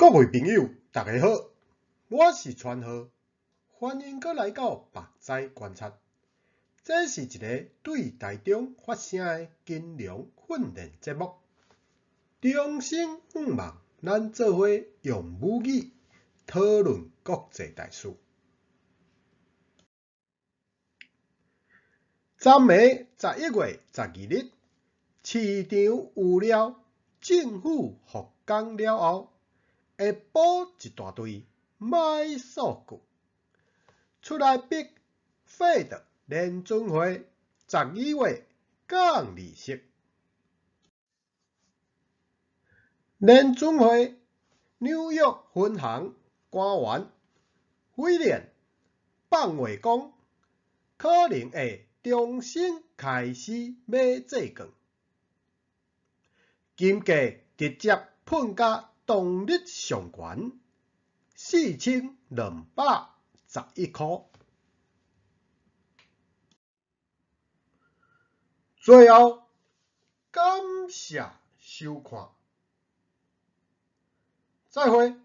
各位朋友，大家好，我是川浩，歡迎閣來到目知觀察。這是一个對台中發聲的金融訓練節目。衷心向望咱做伙用母語討論國際大事。昨暝11月12日，市場預料政府復工了後，會補一大堆歹數據出來逼 Fed 聯準會12月降利息。聯準會紐約分行官員威廉放話講，可能會重新開始買債券。金價直接噴甲當日上懸4211箍。最後，感謝收看，再會。